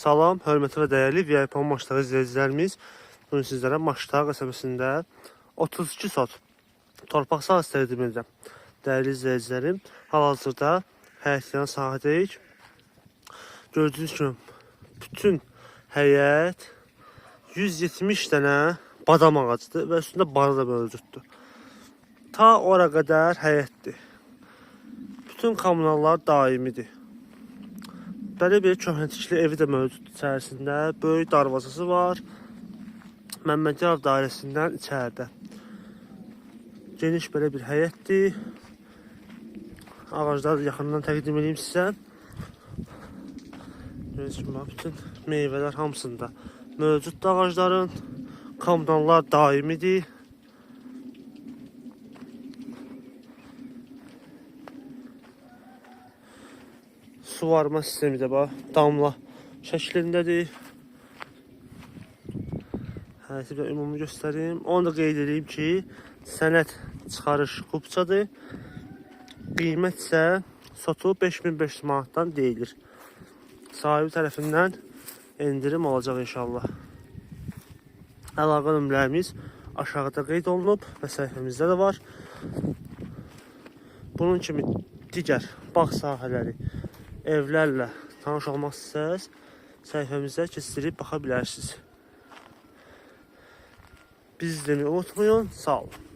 Salam, hörmətli və dəyərli VIP Maştağı izləyicilərimiz. Bugün sizlərə Maştağı qəsəbəsində 32 sot torpaq sahəsi təqdim edirəm. Dəyərli izləyicilərim, hal-hazırda həyətyan sahədəyik. Gördüyünüz kimi bütün həyət 170 dənə badam ağacıdır və üstündə barı da mövcuddur. Ta ora qədər həyətdir. Bütün kommunallar daimidir. Belə bir köhnə tikili evi də mövcuddur içərisində. Böyük darvazası var. Məmmədiyarov dairəsindən içəridə. Geniş belə bir həyətdir. Ağacları da yaxından təqdim edeyim sizə. Gördüyünüz kimi bütün meyvələr hamısında mövcuddur ağacların. Kommunallar daimidir. Suvarma sistemi də bax, damla şəklindədir. Həyəti bir ümumi göstərim. Onu da qeyd edeyim ki, sənəd çıxarış kupçadır. Qiymət isə sotu 5500 manatdan deyilir. Sahibi tərəfindən endirim olacaq inşallah. Əlaqə nömrəmiz aşağıda qeyd olunub və səhifəmizdə də var. Bunun kimi digər bağ sahələri, evlərlə tanış olmaq istəsəniz səhifəmizə keçirib baxa bilərsiniz. Bizi izləməyi unutmayın. Sağ olun.